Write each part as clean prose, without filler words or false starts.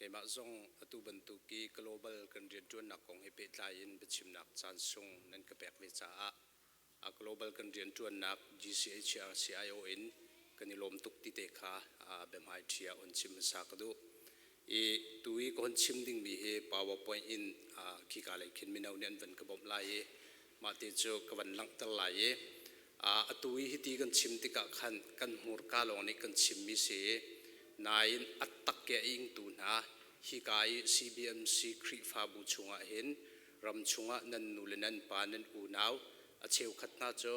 Keimah zong atu bantuk i global kan rianṭuannak kong he pehtlai in biachimnak caan sung nan ka pek ve caah a global kan rianṭuannak GCHR CIO in kan i lawm tuk ti te kha biahmai ṭhi ah hun chim hmasa ka duh. I tu i ka hun chim dingmi hi PowerPoint in khika lei khin mino nih an van ka bawmh lai i mah te cu ka van langhter lai i atu i hiti kan chim tikah khan kan hmurka lawng nih kan chimmi si i nain a tak ke a ingtu hna hika i CBMC Khrihfabu chungah hin ram chungah nan nu le nan pa nan unau a cheukhat hna cu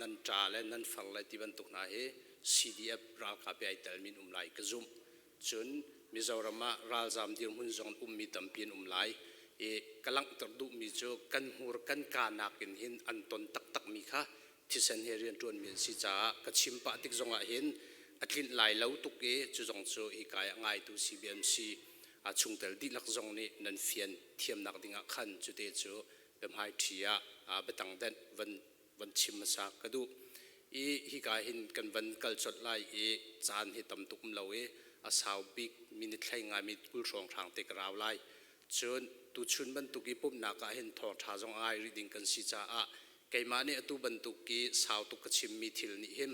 nan ṭa le nan far le ti bantuk hna hi CDF ralkap i ai telmi an um lai ka zumh. Cun Mizoram ah ralzaam dirhmun zong an ummi tampi an um lai i ka langhter duhmi cu kan hmur kan kaa nakin hin an ton taktakmi kha thisen he rianṭuanmi an si caah ka chim pah tik zongah hin a tlinh lai lo tuk i cu zong cu hika ah ngaitu CBMC a chungtel dihlak zong nih nan fian thiamnak dingah khan cute cu biahmai ṭhi ah biatang denh van van chim hmasa ka duh i hika hin kan van kal colh lai i caan hi tam tuk um lo i a sau bik minute thlei ngai mi 20 hrawng hrang te ka rau lai. Cun tuchun bantuk i pumhnak ah hin thawngṭha zong ai rih ding kan si caah keimah nih atu bantuk i sau tuk ka chimmi thil nih hin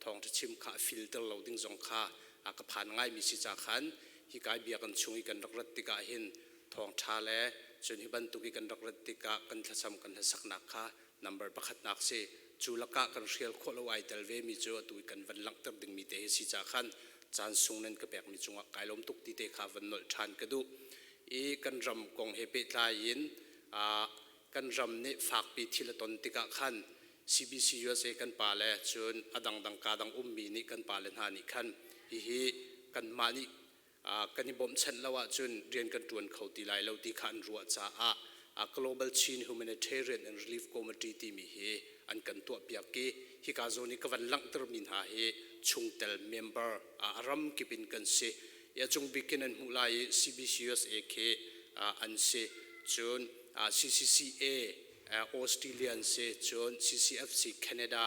thawngṭha chim kha a filter lo ding zong kha a ka phan ngaimi si ca khan hika bia kan chung i kan rak rat tikah hin thawngṭha le cun hi bantuk i kan rak rat tikah kan thlacam kan hlasaknak kha number pakhatnak si. Cu lakah kan hrial khawh lo ai tel ve mi cu atu i kan van langhter dingmi te hi si ca khan caan sung nan ka pekmi cungah kai lawm tuk ti te kha van nolh ṭhan ka duh i kan ram kong he pehtlai in kan ram nih fakpi thil a ton tikah khan CBC USA kan pa le cun a dangdang ka dang ummi nih kan pa le hna nih khan hihi kanmah nih kan i bawmhchanh lo ahcun rian kan ṭuan kho ti lai lo ti kha an ruah caah Global Chin Humanitarian and Relief Committee timi hi an kan tuahpiak i hika zawn i ka van langhtermi hna hi chungtel member a ram kip in kan si. I a cung bik in an hmuh lai i CBCUSA khi an si. Cun CCCA Australia an si. Cun CCFC Canada,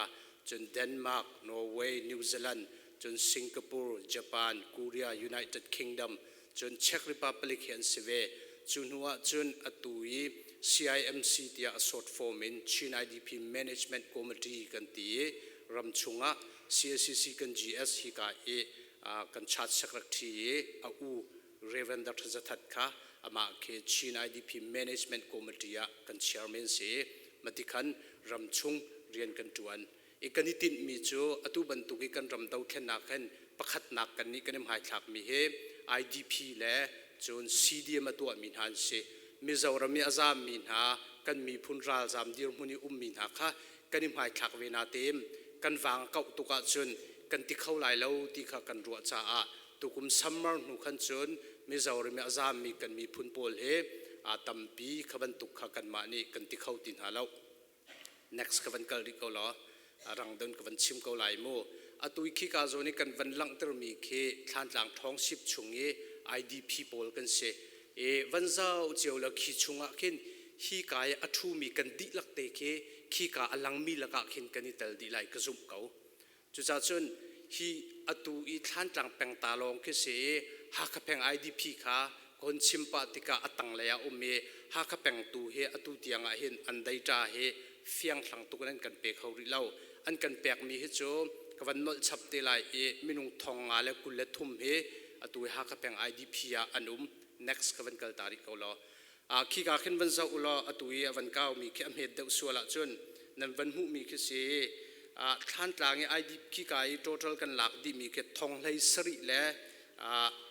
cun Denmark, Norway, New Zealand, cun Singapore, Japan, Korea, United Kingdom, cun Czech Republic hi an si ve. Cu hnu ah cun atu i CIMC tiah a short form in Chin IDP Management Committee kan ti i ram chungah CACC kan GS hika i kan church secretary i a u Reverend Dr. Zathat kha amah khi Chin IDP Management Committee ah kan chairman si. Matikhan ramchung rian kan tuan. I kan i tinhmi cu atu bantuk i kan ram dothlennak hin pakhatnak kan nih kan i hmaithlakmi hi IDP le cun CDM a tuahmi hna an si. Mizoram i a zaammi hna kan miphun ralzaam dirhmun i ummi hna kha kan i hmaithlak ve natein kan vang a kauh tuk ahcun kan ti kho lai lo ti kha kan ruah caah tukum summer hnu khan cun Mizoram i a zaammi kan miphun pawl hi a tampi kha bantuk kha kanmah nih kan ti kho ti hna lo. Next ka van kal rih ko law a rang deuh in ka van chim ko lai mu. Atu i khika zawn i kan van langhtermi khi Thlantlang Ṭhawngsip chung i IDP pawl kan si. I van zau cio lo khi chungah khin hi ka i a ṭhumi kan dihlak te khi khika a langmi lakah khin kan i tel dih lai ka zumh ko. Cucaah cun hi atu i Thlantlang peng ta lawng khi si i Hakha peng IDP kha ka hun chim pah tikah a tanglei ah um i Hakha peng tu hi atu tiang ah hin an data hi fianghlang tuk in an kan pe kho rih lo. An kan pekmi hi cu ka van nolh chap te lai i minung 523 hi atu i Hakha peng IDP ah an um. Next ka van kal ta rih ko law. Khika khin van zoh u law atu i a van kaumi khi a hmet deuh sual ahcun nan van hmuhmi khi si. Thlantlang i ID khika i total kan lak dihmi khi thong hlei sarih le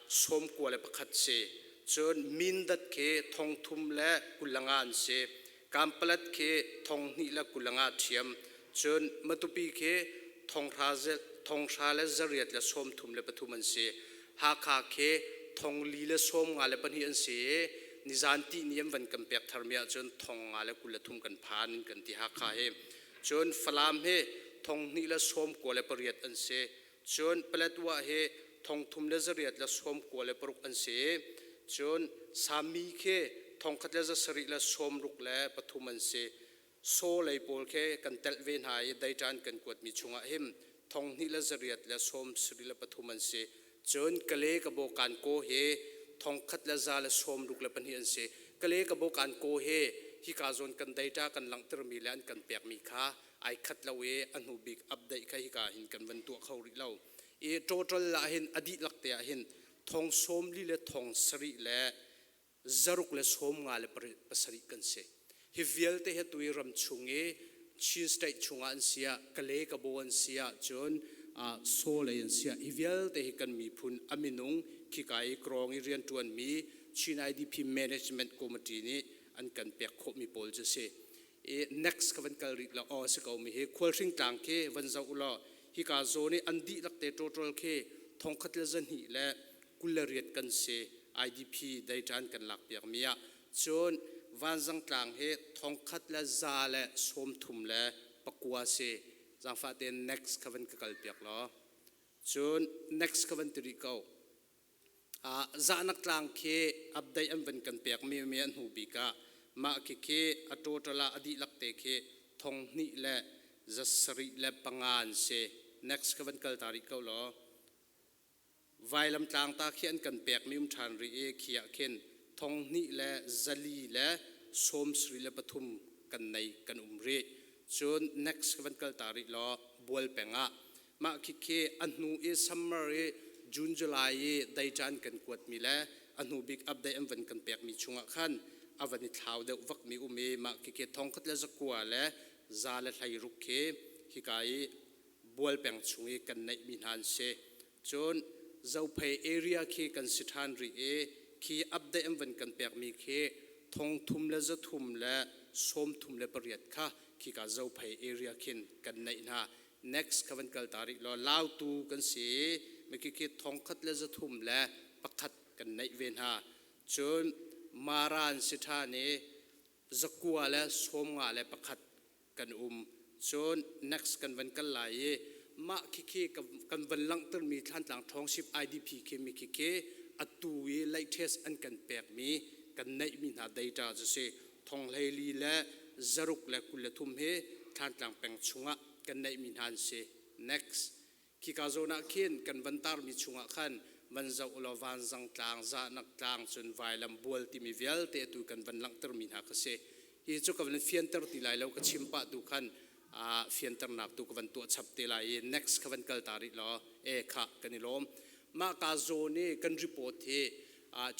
91 si. Cun Mindat khi thong thum le 25 an si. Kampalat khi thong hnih le 25 ṭhiam. Cun Matupi khi thong hra le zariat le 33 an si. Hakha khi thong li le 52 an si i nizan ti ni an van kan pek tharmi ahcun thong nga le 23 kan phan in kan ti Hakha hi. Cun Falam hi thong hnih le 98 an si. Cun Paletwa hi thong thum le zariat le 96 an si. Cun Sami khi thong khat le zasarih le 63 an si. Saw lei pawl khi kan telh ve hna i daiṭan kan kuatmi chungah hin thong hnih le zariat le 73 an si. Cun Kale Kabaw Kankaw hi 1,162 an si. Kale Kabo kan ko he hika zawn kan data kan langhtermi le an kan pekmi kha ai khat lo i a hnu bik update kha hika hin kan van tuah kho rih lo. I total ah hin a dihlak te ah hin thong 40 le thong sarih le zaruk le 57 kan si. Hi vialte hi tui ram chung i Chin state chungah an si ah, Kale Kabo an si ah, cun Sawlei an si ah, hi vialte hi kan miphun a minung khika i krawng i rianṭuanmi Chin IDP Management Committee nih an kan pek khawhmi pawl cu si. I next ka van kal rih lo aw si ko mi hi khualhring tlang khi van zoh law hika zawn i an dihlak te total khi 1228 kan si IDP data an kan lak piak mi ah cun Vanzang tlang hi 1139 si zaangfah tein next kha van ka kal piak law cun next kha van ti rih ko. Zahnak tlang khi update an van kan pek mi mi an hnu bik ah mah khi khi a total ah a dihlak te khi 2175 an si. Next ka van kal ta rih ko law. Vailam tlang ta khi an kan pek mi um ṭhan rih i khi ah khin 2473 kan nei kan um rih. Cun next ka van kal ta rih law bual peng ah mah khikhi a hnu i summer i June July i data an kan kuatmi le a hnu bik update an van kan pekmi chungah khan a van i thlau deuh vakmi um i mah khikhi 1116 khi hika i bual peng chung i kan neihmi hna an si. Cun Zophei area khi kan si ṭhan rih i khi update an van kan pekmi khi 3338 kha khika Zophei area khin kan neih hna. Next ka van kal ta rih law Lautu kan si i mikikhi 1301 kan neih ve hna. Cun Mara an si ṭhan i 951 kan um. Cun next kan van kal lai i mah khikhi kan van langhtermi Thlantlang Ṭhawngship IDP khi mi khikhi atu i latest an kan pekmi kan neihmi hna data cu si thonghleili le zaruk le 23 hi Thlantlang peng chungah kan neihmi hna an si. Next. Khika zawn ah khin kan van tarmi chungah khan van zoh law vanzang tlang, zahnak tlang, cun vailam bual timi vialte atu kan van langhtermi hna kha si. Hi cu ka van fianter ti lai lo, ka chim pah tu khan fianternak tu ka van tuah chap te lai i next ka van kal ta rih law e kha kan i lawm. Mah ka zawn i kan report hi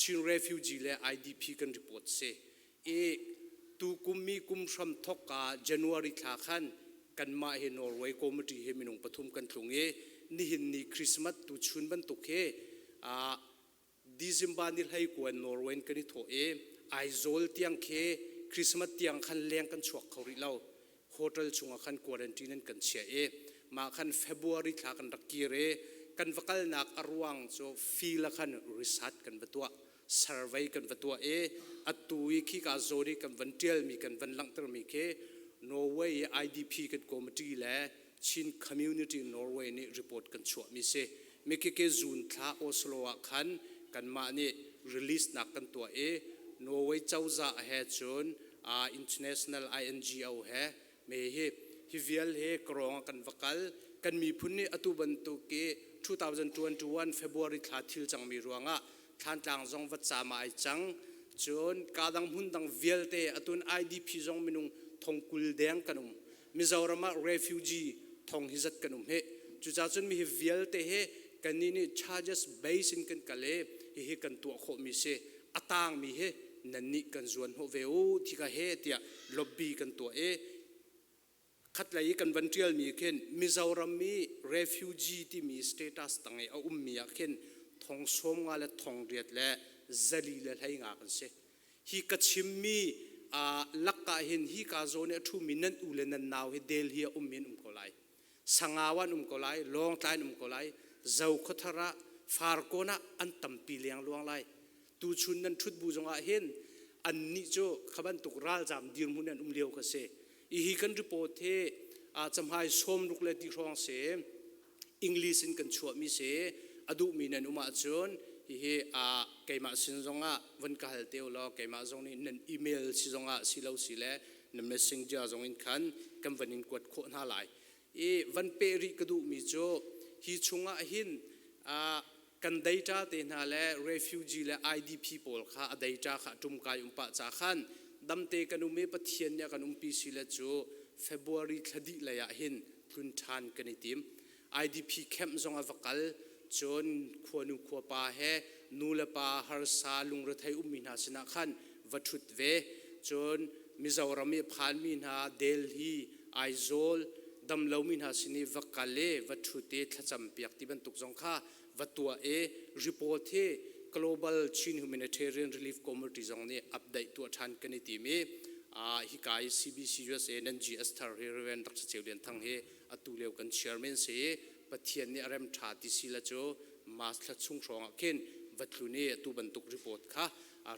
Chin refugee le IDP kan report si. I tukum mi kum hram thok ka January thla khan kanmah hi Norway committee hi minung pathum kan tlung i nihin ni Christmas tu chun bantuk hi December ni hlei kuan Norway in kan i thawh i Aizawl tiang khi Christmas tiang khan leng kan chuak kho rih lo. Hotel chungah khan quarantine an kan chiah i mah khan February thla kan rak kir i kan va kalnak a ruang cu feel ah khan research kan va tuah survey kan va tuah i atu i khika zawn i kan van ṭialmi kan van langhtermi khi Norway i IDP kan committee le Chin Community Norway nih report kan chuahmi si. Mikike June thla Oslo ah khan kanmah nih release nak kan tuah i Norway cozah he cun international INGO he me hi hi vial he krawng kan va kal kan miphun nih atu bantuk i 2021 February thla thil cangmi ruangah Thlantlang zong va cam ai cang cun kadang hmun dang vialte atun IDP zong minung thong kul deng kan um Mizoram ah refugee thong hi zat kan um he cucaah cun mi hi vialte he kannih nih charges base in kan kal i hihi kan tuah khawhmi si a tangmi hi nannih kan zuan hnawh ve u thika he tiah lobby kan tuah i khatlei i kan van ṭialmi khin Mizoram i refugee timi status tang i a ummi ah khin thong sawm nga le thong riat le zali le hlei nga kan si. Hi ka chimmi lakka hin hi ka zawn i a ṭhumi nan u le nan nau hi Delhi ah ummi an um ko lai. Sangau an um ko lai, Lawngtlai an um ko lai, Zokhuathar ah, Farkawn ah an tampi lengluang lai. Tuchun nan ṭhut bu zongah hin annih cu kha bantuk ralzaam dirhmun an um lio kha si. Hihi kan report hi camhai sawmruk le ti hrawng si English in kan chuahmi si a duhmi nan um ahcun hihi keimah sin zongah van ka hal te law keimah zong nih nan email si zongah si lo si le na messenger zong in khan kan van in kuat khawh hna lai. I van peh rih ka duhmi cu hi chungah hin. Kan data te hna le refugee le IDP pawl kha a data kha ṭumkai um pah ca khan damte kan um i Pathian nih a kan umpi si le cu February thla dih lei ah hin tlun ṭhan kan i tim. IDP camp zong a va kal cun khuanu khuapa he nu le pa harsa lungrethei ummi hna sinah khan va ṭhut ve. Cun Mizoram i phanmi hna Delhi, Aizawl damlomi hna sin i va kal i va ṭhut i thlacam piak ti bantuk zong kha va tuah i report hi Global Chin Humanitarian Relief Committee zong nih update tuah ṭhan kan i tim i hika i CBC USA nan GS thar hi Reverend Dr. Ceu Lian Thang hi atu lio kan chairman si i Pathian nih a rem ṭha ti si la cu March thla chung hrawng ah khin va tlun i atu bantuk report kha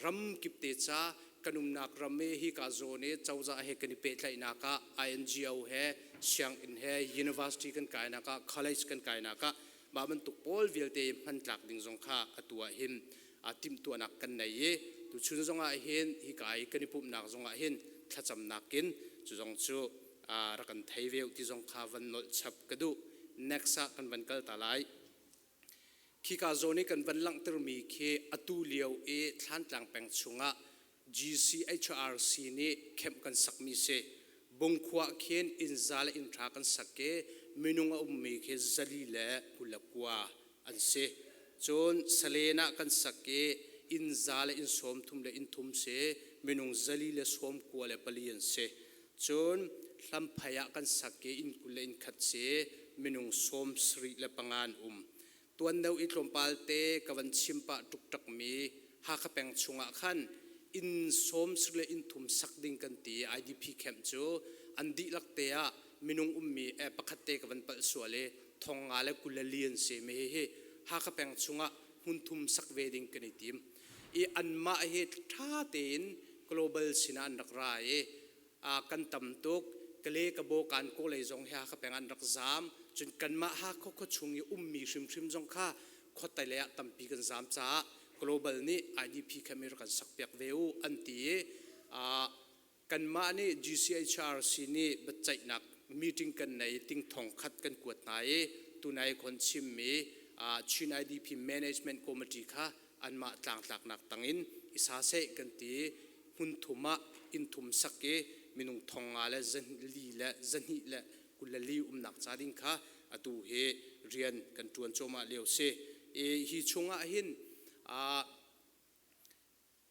ram kip te ca kan umnak ram i hika zawn i cozah he kan i pehtlaihnak ah INGO he sianginn he university kan kainak ah college kan kainak ah mah bantuk pawl vialte hmantlak ding zong kha atu ah hin timhtuahnak kan nei i tuchun zong ah hin hika i kan i pumhnak zong ah hin thlacamnak in cu zong cu rak kan thei ve ti zong kha van nolh chap ka duh. Next ah kan van kal ta lai. Khika zawn i kan van langhtermi khi atu lio i Thlantlang peng chungah GCHRC nih camp kan sakmi si. Bungkhua khin innza le innṭha kan sak i minung a ummi khi 429 an si. Cun Salen ah kan sak i innza le inn 30 le inn thum si, minung 494 an si. Cun Hlamphai ah kan sak i inn 20 le inn khat si, minung 75 an um. Tuan deuh i tlawmpal te ka van chim pah ṭukṭakmi Hakha peng chungah khan inn 70 le inn thum sak ding kan ti i IDP camp cu an dihlak te ah minung ummi pakhat te ka van palh sual i 524 an si. Mi hihi Hakha peng chungah hmun thum sak ve ding kan i tim. I anmah hi ṭha tein global sinah an rak ra i kan tam tuk. Kale Kabo kan kaw lei zong hi Hakha peng an rak zaam. Cun kanmah Hakha khua chung i ummi hrimhrim zong kha khuatai lei ah tampi kan zaam caah global nih IDP kha mi rak kan sakpiak ve u an ti i kanmah nih GCHRC nih biaceihnak meeting kan nei ting thong khat kan kuat hna i tunai khon chimmi Chin IDP Management Committee kha anmah tlangtlaknak tangin i sa seh kan ti. Hmun thum ah inn thum sak i minung 500 le 400 le 224 umnak ca ding kha atu hi rian kan ṭuan cuahmah lio si. I hi chungah hin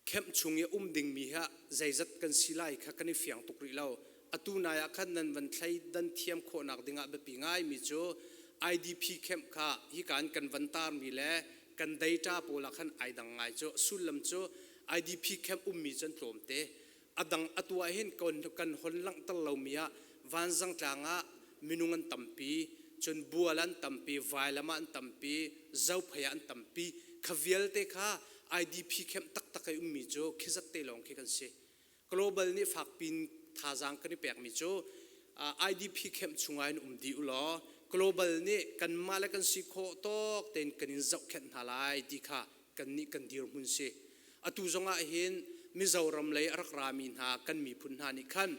camp chung i um dingmi hi zeizat kan si lai kha kan i fiang tuk rih lo. Atu nai ah khan nan van thleidan thiam khawhnak dingah biapi ngaimi cu IDP camp kha hika in kan van tarmi le kan data pawl ah khan ai dang ngai cu. Sullam cu IDP camp ummi cu an tlawmte. A dang atu ah hin kan hon langhter lomi ah Vanzang tlang ah minung an tampi, cun bual an tampi, vailam ah an tampi, zophei ah an tampi. Kha vialte kha IDP camp taktak i ummi cu khi zat te lawng khi kan si. Global nih fakpin thazaang kan i pekmi cu IDP camp chungah in um dih u law global nih kanmah le kan si khawh tawk tein kan in zohkhenh hna lai ti kha kannih kan dirhmun si. Atu zongah hin Mizoram lei a rak rami hna kan miphun hna nih khan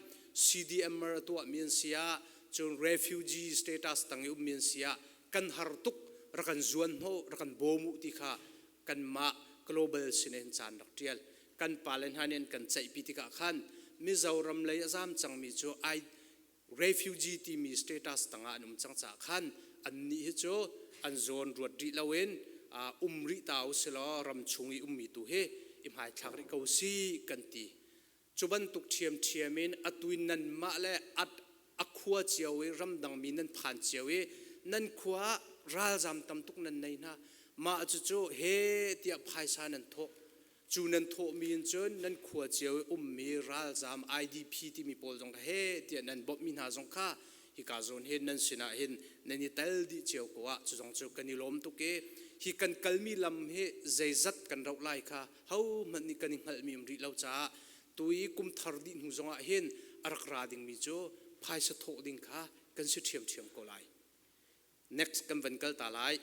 CDMer a tuahmi an si ah cun refugee status tang i ummi an si ah kan har tuk rak kan zuan hnawh rak kan bawm u ti kha kanmah global sin in caan rak ṭial. Kan pale hna nih an kan ceihpi tikah khan Mizoram lei a zaam cangmi cu ai refugee timi status tangah an um cang caah khan annih hi cu an zawn ruat rih loin um rih ta u silaw ram chung i ummi tu hi i hmaithlak rih ko si kan ti. Cu bantuk ṭhiamṭhiam in atu in nanmah le a khua cio i ramdangmi nan phan cio i nan khua ah ralzam tam tuk nan nei hna. Mah cucu he tiah phaisa nan thawh. Cu nan thawhmi in cun nan khua cio i ummi ralzam IDP timi pawl zong kha he tiah nan bawmhmi hna zong kha hika zawn hin nan sinah hin nan i tel dih cio ko ah cu zong cu kan i lawm tuk i hi kan kalmi lam hi zeizat kan roh lai kha hohmanh nih kan i hngalhmi um rih lo caah tu i kum thar dih hnu zongah hin a rak ra dingmi cu phaisa thawh ding kha kan si ṭhiamṭhiam ko lai. Next kan van kal ta lai.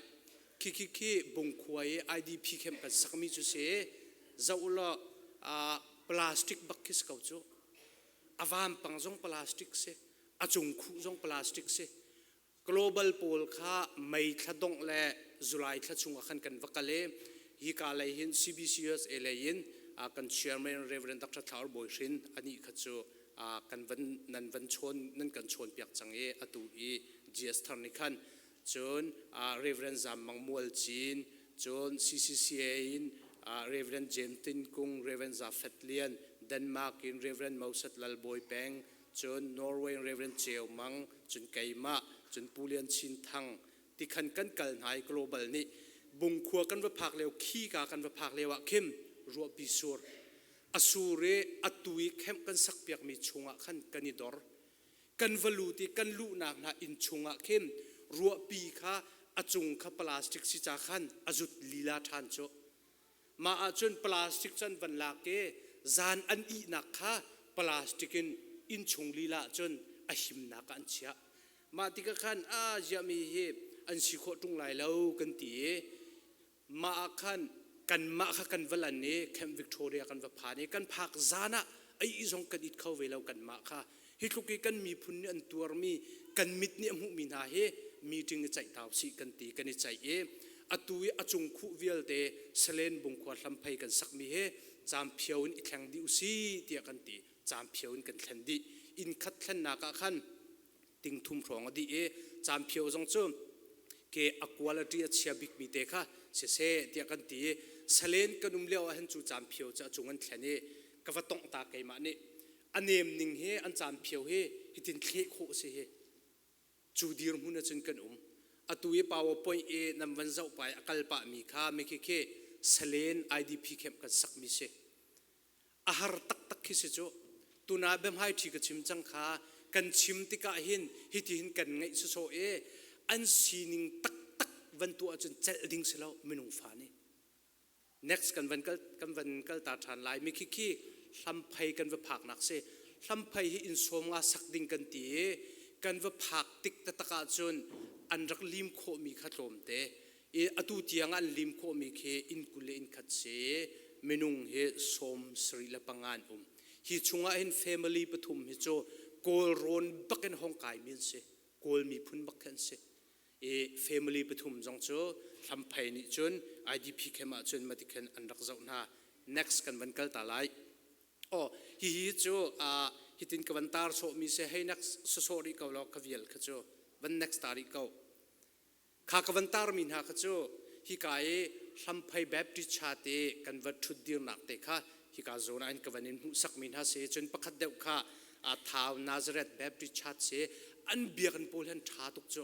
Khi khi khi Bungkhua i IDP camp kan sakmi cu si zoh law plastic bak khi si ko cu. A vampang zong plastic si, a cung khuh zong plastic si. Global pawl kha mei thla dongh le July thla chung ah khan kan va kal i hi ka lei hin CBCUSA lei in kan chairman Reverend Dr. Thlaur Bawi Hrin anih kha cu kan van nan van chawn nan kan chawn piak cang i atu i GS thar nih khan cun Reverend Zam Mang Mual Cin cun CCCA in Reverend James Tin Kung, Reverend Za Fet Lian, Denmark in Reverend Moses Lal Bawi Peng, cun Norway in Reverend Ceu Mang, cun keimah, cun Pu Lian Chin Thang tikhan kan kal hna i global nih Bungkhua kan va phak lio khi ka kan va phak lio ah khim ruahpi sur a sur i atu i camp kan sak piakmi chungah khan kan i dor. Kan va lut i kan luhnak hna inn chungah khin ruahpi kha a cung kha plastic si ca khan a zut lila ṭhan cu. Mah ahcun plastic cu an van lak i zan an ihnak kha plastic in inn chung lila ahcun a himnak ah an chiah. Mah tikah khan a ziahmi hi an si khawh ṭung lai lo kan ti i Mah ah khan kanmah kha kan va lan i Camp Victoria kan va phan i kan phak zan ah a ih zong kan it kho ve lo kanmah kha. Hi tluk i kan miphun nih an tuarmi, kan mit nih a hmuhmi hna hi meeting i ceih hna usih kan ti, kan i ceih i atu i a cung khuh vialte Salen Bungkhua hlamphei kan sakmi hi caamphio in i thleng dih usih tiah kan ti. Caamphio in kan thlen dih. Inn khat thlennak ah khan ting thum hrawng a dih i caamphio zong cu ke a quality a chia bikmi te kha siseh tiah kan ti i salen kan um lio ah hin cu caamphio cu a cung an thlen i ka va tongh ta keimah nih a nem ning hi an caamphio hi hitin thleh khawh si hi cu dirhmun ahcun kan um. Atu i PowerPoint i nan van zoh pa i a kal pahmi kha mikhi khi salen IDP camp kan sakmi si. A har taktak khi si cu. Tuna biahmai ṭhi ka chim cang kha kan chim tikah hin hitihin kan ngaih sawsawh i an sining taktak van tuah ahcun celh ding si lo minung fa nih. Next kan van kal kan van kal ta ṭhan lai mi khi khi hlamphei kan va phaknak si. Hlamphei hi inn sawm nga sak ding kan ti i kan va phak tik taktak ahcun an rak lim khawhmi kha tlawmte. I atu tiang an lim khawhmi khi inn 20 le inn khat si. Minung hi 75 an um. Hi chungah hin family pathum hi cu Kawlrawn bak in hong kaimi an si. Kawl miphun bak khi an si. I family pathum zong cu hlamphei nih cun IDP camp ah cun mati khin an rak zoh hna. Next kan van kal ta lai. Oh, hihi cu hitin ka van tar sawhmi si. Hei next sawsawh rih ko law ka vial kha cu van next ta rih ko. Kha ka van tarmi hna kha cu hika i Hlamphei Baptist Church i kan va ṭhutdirnak te kha hika zawn ah hin ka van in hmuhsakmi hna si. Cun pakhat deuh kha Thau Nazareth Baptist Church si. An biakinn pawl hi an ṭha tuk cu.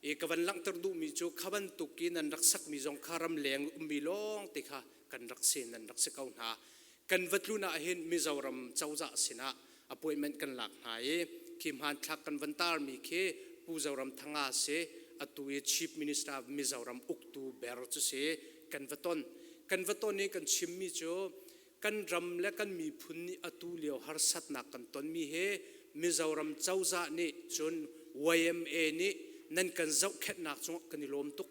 I ka van langhter duhmi cu kha bantuk i nan rak sakmi zong kha ramleng ummi lawng te kha kan rak si nan rak si ko hna. Kan va tlun ah hin Mizoram cozah sinah appointment kan lak hna i khi hmanthlak kan van tarmi khi Pu Zoramthanga si. Atu i Chief Minister of Mizoram uktu ber cu si. Kan va ton kan va ton i kan chimmi cu kan ram le kan miphun nih atu lio harsatnak kan tonmi hi Mizoram cozah nih cun YMA nih nan kan zohkhenhnak cungah kan i lawm tuk.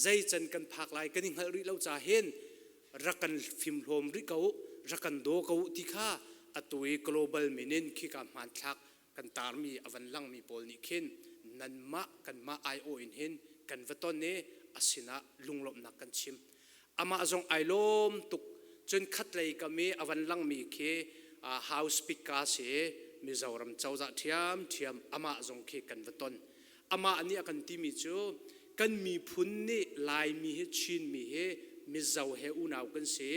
Zei can kan phak lai kan i hngalh rih lo ca hin rak kan fimhlawm rih ko, rak kan daw ko ti kha atu i global min in khika hmanthlak kan tarmi a van langmi pawl nih khin nanmah kanmah aiawh in hin kan va ton i a sinah lunglawmhnak kan chim. Amah zong ai lawm tuk. Cun khatlei kam i a van langmi khi House Speaker si Mizoram cozah ṭhiamṭhiam amah zong khi kan va ton. Amah nih a kan timi cu kan miphun nih Laimi hi Chinmi hi Mizo he unau kan si.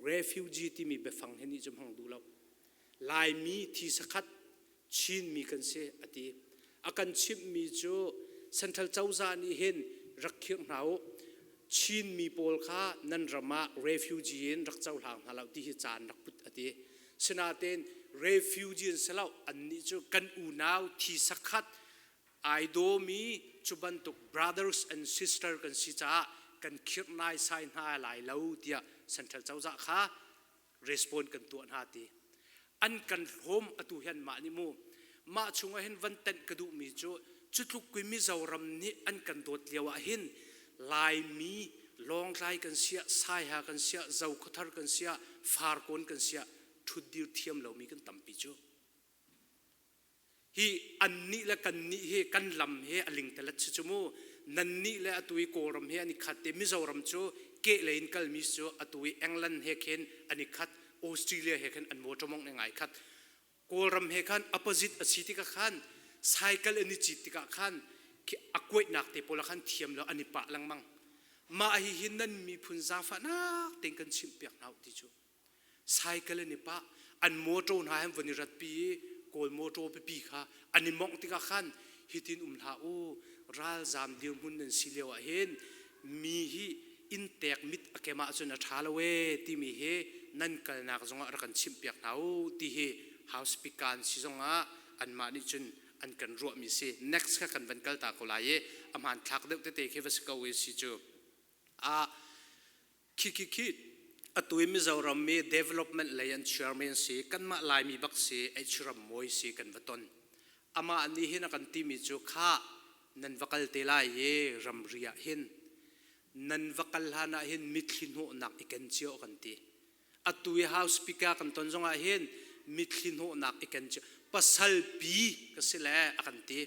Refugee timi biafang hi nih cu hmang duh lo. Laimi thi sakhat Chinmi kan si a ti. A kan chimhmi cu Central cozah nih hin rak khirh hna u. Chinmi pawl kha nan ram ah refugee in rak cohlang hna lo ti hi caan rak put a ti. Sinain refugee in si lo annih cu kan unau thi sakhat ai dawmi cu bantuk brothers and sister kan si caah kan khirh naisai hna lai lo tiah Central cozah kha respond kan tuah hna ti. An kan hlawm atu hian mah nih mu mah chungah hin van tenh ka duhmi cu cutluk kui Mizoram nih an kan dawt lio ah hin Laimi Lawngtlai kan siah, Saiha kan siah, Zokhuathar kan siah, Farkawn kan siah ṭhutdir thiam lomi kan tampi cu. Hi annih le kannih hi kan lam hi a lingtalet si cu mu. Nannih le atu i Kawlram he an i khat i Mizoram cu kehlei in kalmi cu atu i England he khin an i khat, Australia he khin an motor mong ngai khat. Kawlram he khan opposite a si tikah khan cycle an i cit tikah khan a kuaihnak te pawl ah khan thiam lo an i pah lengmang. Mah hi hin nan miphun zaangfahnak tein kan chimhpiak hna u ti cu. Cycle an i pah, an motor hna he an von i ratpi i Kawl motor pipi kha an i mongh tikah khan hitin um hlah u, ralzaam dirhmun nan si lio ah hin mi hi inntek mit a kem ahcun a ṭha lo ee timi hi nan kalnak zongah rak kan chimhpiak hna u ti hi House Speaker an si zongah anmah nih cun an kan ruahmi si. Next kha kan van kal ta ko lai i a hmanthlak deuh tete khi va si ko i si cu. Ah khi khi khi atu i Mizoram mi development lei an chairman si kanmah Laimi bak si H ram mawi si kan va ton. Amah nih hin a kan timi cu kha nan va kal te lai i ramri ah hin nan va kal hlan ah hin mitthli hnawhnak i ken cio kan ti. Atu i House Speaker kan ton zongah hin mitthli hnawhnak i ken cio pasal pi ka si le a kan ti.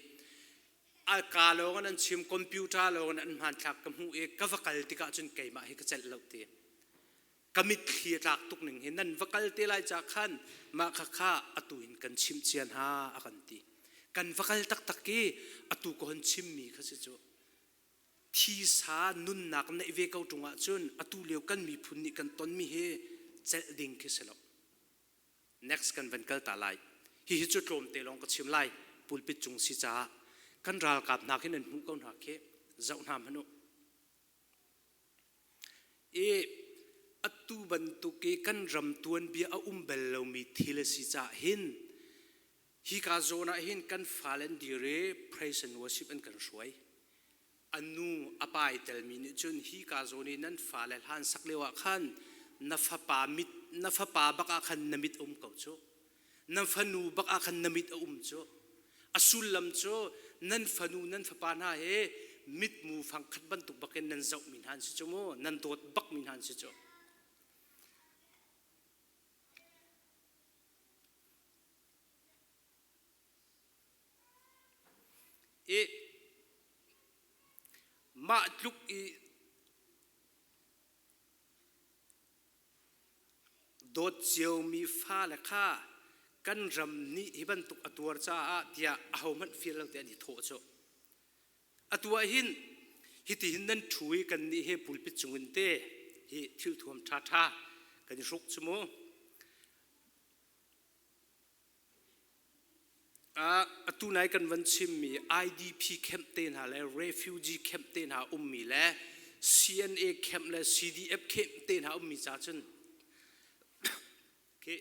A ka lawng in an chim computer lawng in an hmanthlak ka hmuh i ka va kal tikah cun keimah hi ka celh lo ti. Ka mitthli a tlak tuk ning hi nan va kal te lai ca khan mah kha kha atu in kan chimh cia hna a kan ti. Kan va kal taktak i atu ka hon chimmi kha si cu thisa nunnak neih ve ko ṭung ahcun atu lio kan miphun nih kan tonmi hi celh ding khi si lo. Next kan van kal ta lai. Hihi cu tlawmte lawng ka chim lai. Pulpit cung si caah kan ralkap hna khi nan hmuh ko hna khi zoh hna hmanh u. I atu bantuk i kan ram tuanbia a um bal lomi thil a si caah hin hika zawn ah hin kan fale an dir i praise and worship an kan hruai. A nu a pa i telmi nih cun hika zawn i nan fale hlan sak lio ah khan na fapa mit na fapa bak ah khan na mit a um ko cu. Na fanu bak ah khan na mit a um cu. A sullam cu nan fanu nan fapa hna he mitmu fangkhat bantuk bakin nan zohmi hna an si cu mu, nan dawt bakmi hna an si cu. I mah tluk i Dawt ciomi fale kha kan ram nih hi bantuk a tuar caah tiah ahohmanh fir lo tiah an i thawh cu. Atu ah hin hitihin nan ṭhu i kannih he pulpit cungin te hi thilthuam ṭhaṭha kan i hruk cu mu. Atu nai kan van chimmi IDP camp te hna le refugee camp te hna ummi le CNA camp le CDF camp te hna ummi ca cun khi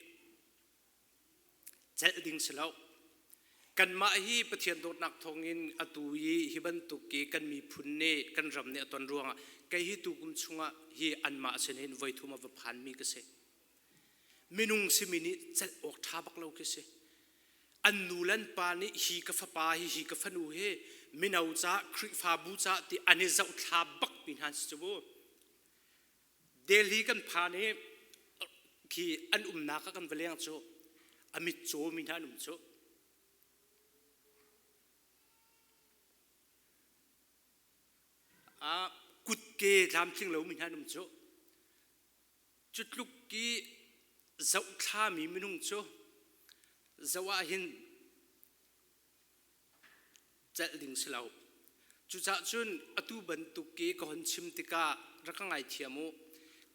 celh ding si lo. Kanmah hi Pathian dawtnak thawngin atu i hi bantuk i kan miphun nih kan ram nih a ton ruangah kei hi tukum chungah hi anmah sin hin voithum a va phanmi ka si. Minung simi nih celh awk ṭha bak lo khi si. An nu le an pa nih hi ka fapa hi hi ka fanu hi mino ca Khrihfabu ca ti an i zohthla bak mi hna si cu mu. Delhi kan phan i khi an umnak ah kan va leng cu a mit caw mi hna an um cu. A kutke tlamtling lo mi hna an um cu. Cu tluk i zohthlami minung cu zoh ah hin celh ding si lo. Cucaah cun atu bantuk i ka hon chim tikah rak ka ngaithiam u.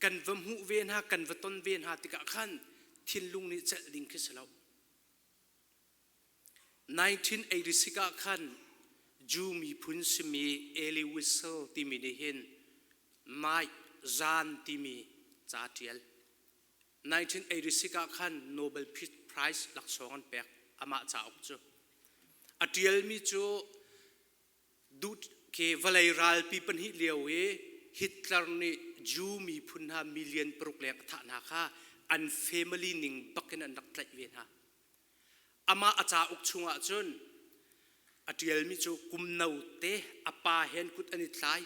Kan va hmuh ve hna, kan va ton ve hna tikah khan thinlung nih celh ding khi si lo. 1986 ah khan Jew miphun simi Elie Wiesel timi nih hin Night Zan timi ca a ṭial. 1986 ah khan Nobel Peace Prize laksawng an pek amah cauk cu. A ṭialmi cu Duh ke vawlei ralpi pahnih lio i Hitler nih Jew miphun hna million paruk leng a thah hna kha an family ning bakin an rak tlaih ve hna. Amah a cauk chungah cun a ṭialmi cu kum note a pa he an kut an i tlai.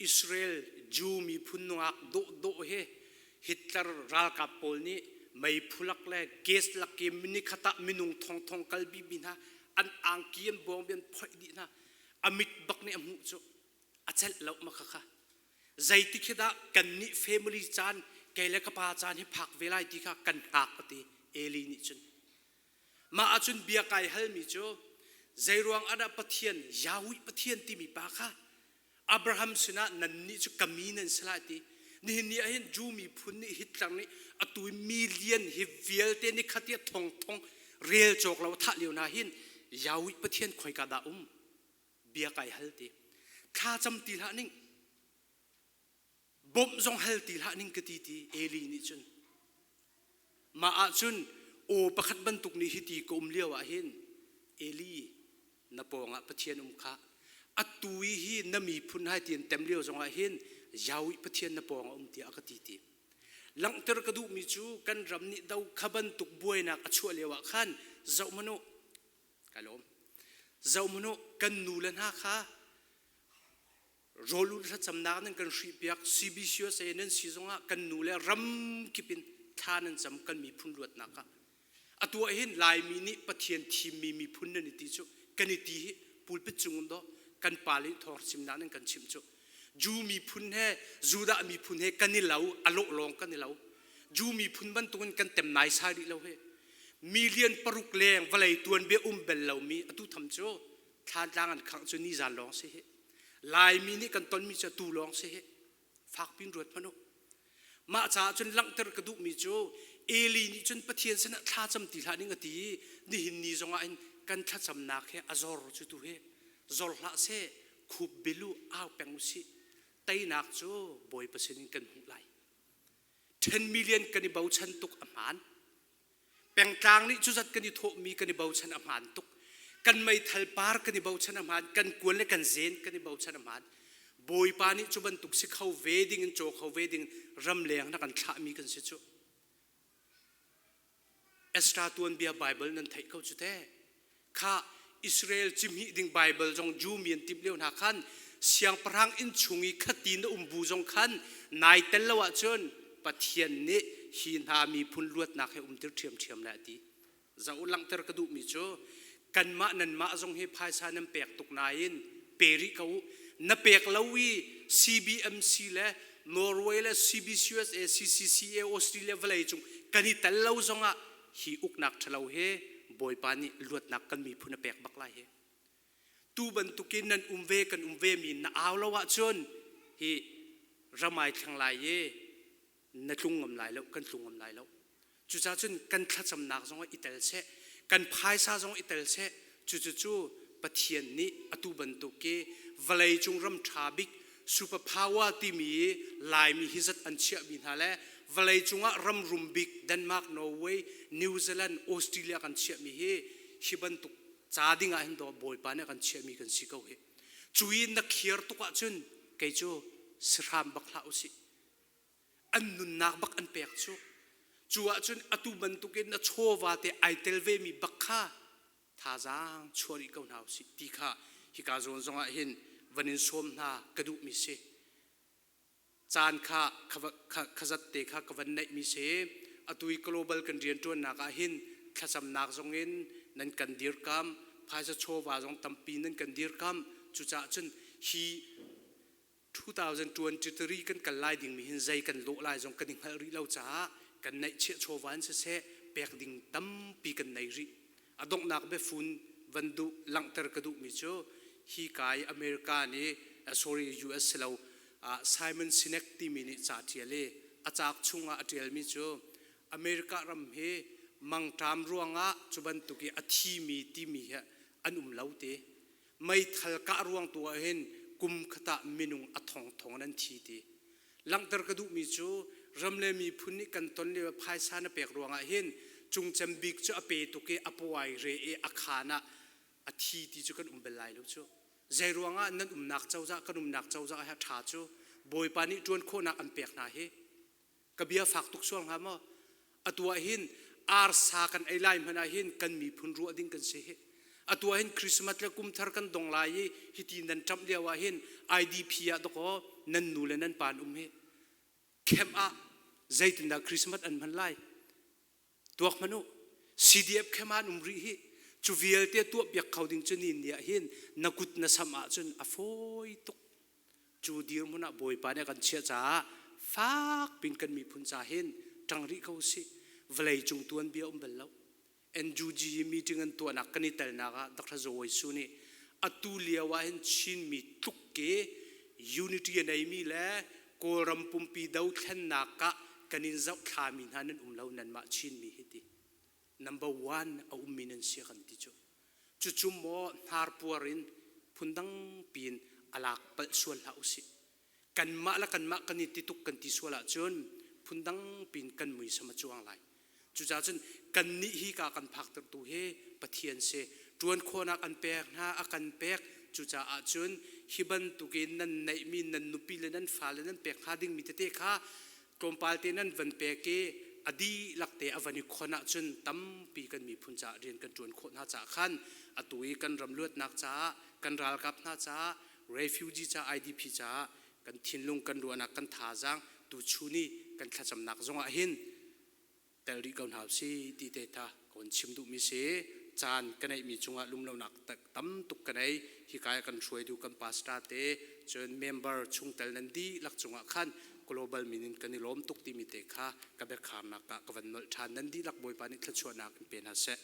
Israel Jew miphun nungak dawhdawh he Hitler ralkap pawl nih meiphu lak le gas lak i nikhat ah minung thongthong kalpi mi hna an angki an bawngbi an phoih dih hna. A mit bak nih a hmuh cu. A celh lo ma kha kha. Zeitik hi dah kan nih family caan kei le ka pa caan hi phak ve lai ti kha kan hngak a ti Eli nih cun. Mah ahcun bia kai halmi cu zeiruang ah dah Pathian Yahweh Pathian timi pa kha Abraham sinah nannih cu ka mi nan si lai ti. Nihin ni ah hin Jew miphun nih Hitler nih atu million hi vialte ni khat i thong thong rel cawk lo thah lio hna hin Yahweh Pathian khoika dah um bia kai hal ti. Thla cam ti hlah ning bawmh zong hal ti hlah ning ka ti ti Eli nih cun mah ahcun aw pakhat bantuk nih hiti ka um lio ah hin Eli na pawngah Pathian um kha atu i hi na miphun hai tian tem lio zongah hin Yahweh Pathian na pawngah um tiah a ka ti ti langhter ka duhmi cu kan ram nih do kha bantuk buainak a chuah lio ah khan zoh hmanh u ka lawm zoh hmanh u kan nu le hna kha Rawlulh thlacamnak nan kan hrihpiak CBCUSA nan si zongah kan nu le ram kip in thla nan cam kan miphun luatnak ah atu ah hin Laimi nih Pathian thimmi miphun nan i ti cu kan i ti hi pulpit cung um daw kan pa le thawng chimnak nan kan chimh cu Jew miphun he Judah miphun he kan i lo a lawh lawng kan i lo Jew miphun bantukin kan tem naisai rih lo he million paruk leng vawlei tuanbia um bel lomi atu tham cu thlantlang an khangh cu nizan lawng si hi Laimi nih kan tonmi cu tu lawng si hi fakpin ruat hmanh u mah caah cun langhter ka duhmi cu Eli nih cun Pathian sinah thlacam ti hlah ning a ti i nihin ni zongah hin kan thlacamnak hi a zor cu tu hi zor hlah seh khup bilu au peng u sih teinak cu Bawipa sinin kan hmuh lai 10 million kan i bochan tuk a hmaan Pengtlang nih cuzat kan i thawhmi kan i bochan a hmaan tuk. Kan meithal par kan i bochan a hmaan, kan kuan le kan zen kan i bochan a hmaan. Bawipa nih cu bantuk si kho ve ding in caw kho ve ding ramleng na kan thlahmi kan si cu. Ezra tuanbia Bible nan theih ko cu te. Kha Israel cimhih ding Bible zong Jew mi an timh lio hna khan siangpahrang inn chung i khati na um bu zong khan nai tel lo ahcun Pathian nih hi hna miphun luatnak he umtir ṭhiamṭhiam lai a ti. Zoh langhter ka duhmi cu kanmah nanmah zong hi phaisa nan pek tuk nain pe rih ko u. Na pek lo i CBMC le Norway le CBCUSA, CCCA, Australia vawlei cung kan i tel lo zongah hi uknak ṭhalo he Bawipa nih luatnak kan miphun a pek bak lai hi. Tu bantukin nan um ve kan um ve mi na au lo ahcun hi ramai thleng lai i na tlung ngam lai lo kan tlung ngam lai lo. Cucaah cun kan thlacamnak zong i tel seh, kan phaisa zong i tel seh, cucu Pathian nih atu bantuk i vawleicung ram ṭha bik super power timi Laimi hi zat an chiahmi hna le vawleicung ah ram rum bik Denmark, Norway, New Zealand, Australia kan chiahmi hi hi bantuk ca ding ah hin daw Bawipa nih a kan chiahmi kan si ko hi. Cu i na khiar tuk ahcun kei cu sihram bak hlah usih. An nunnak bak an pek cu. Cu ahcun atu bantukin na chawva te ai tel vemi bak kha thazaang chuah rih ko hna usih ti kha hika zawn zongah hin van in sawm hna ka duhmi si. Caan kha khazat te kha ka van neihmi si. Atu i global kan rianṭuannak ah hin thlacamnak zong in nan kan dirkamh, phaisa chawva zong tampi nan kan dirkamh. Cucaah cun hi 2023 kan kal lai dingmi hin zei kan lawh lai zong kan i hngalh rih lo caah kan neihchiah chawva in siseh pek ding tampi kan nei rih. A donghnak biafun van duh langhter ka duhmi cu hi ka i America nih sorry US si lo Simon Sinek timi nih ca ṭial i a cauk chungah a ṭialmi cu America ram hi mangṭam ruangah cu bantuk i a thimi timi hi an um lo ti. Meithal kah ruang tu ah hin kum khat ah minung a thongthong in an thi ti. Langhter ka duhmi cu ram le miphun nih kan ton lio phaisa na pek ruangah hin cungcem bik cu a pe tuk i a pawai re i a khaan ah a thi ti cu kan um bal lai lo cu. Zei ruangah nan umnak cozah kan umnak cozah hi a ṭha cu Bawipa nih ṭuan khawhnak an pek hna hi ka bia fak tuk sual hnga maw? Atu ah hin arsa kan ei lai hmanh ah hin kan miphun ruah ding kan si hi. Atu ah hin Christmas le kum thar kan dong lai i hiti nan ṭamh lio ah hin IDP ah dakaw nan nu le nan pa an um hi. Camp ah zeitindah Christmas an hman lai? Tuak hmanh u. CDF camp ah an um rih hi. Cu vialte tuah piak kho ding cu ni ni ah hin na kut na sam ahcun a fawi tuk. Cu dirhmun ah Bawipa nih a kan chiah caah fak pin kan miphun ca hin ṭang rih ko usih. Vawlei cung tuanbia um bal lo. NUG meeting an tuahnak kan i telnak ah Dr. Zawi Su nih atu lio ah hin Chinmi tluk ke unity a neimi le Kawlram pumpi dothlennak ah kan in zohthlami hna nan um lo nanmah Chinmi hi ti. Number one a ummi nan si kan ti cu. Cucu maw hnarpuar in phundang piin a lak palh sual hlah usih. Kanmah le kanmah kan i tituk kan ti sual ahcun phundang piin kan muisam a cuang lai. Cucaah cun kannih hi ka kan phaktertu hi Pathian si. Ṭuan khawhnak an pek hna, a kan pek. Cucaah cun hi bantukin nan neihmi nan nupi le nan fale nan pek hnga dingmi tete kha tlawmpal te nan van pek i a dihlak te a van i khon ahcun tampi kan miphun caah rian kan ṭuan khawh hna caah khan atu i kan ram luatnak caah kan ralkap hna caah refugee caah IDP caah kan thinlung kan ruahnak kan thazaang tuchun i kan thlacamnak zongah hin tel rih ko hna usih ti te tha ka hun chim duhmi si. Caan ka neihmi cungah lumlonak tam tuk ka nei. Hika i kan hruaitu kan pastor te cun member chungtel nan dihlak cungah khan global min in kan i lawm tuk timi te kha ka biakharnak ah ka van nolh ṭhan. Nan dihlak Bawipa nih thluachuahnak in pe hna seh.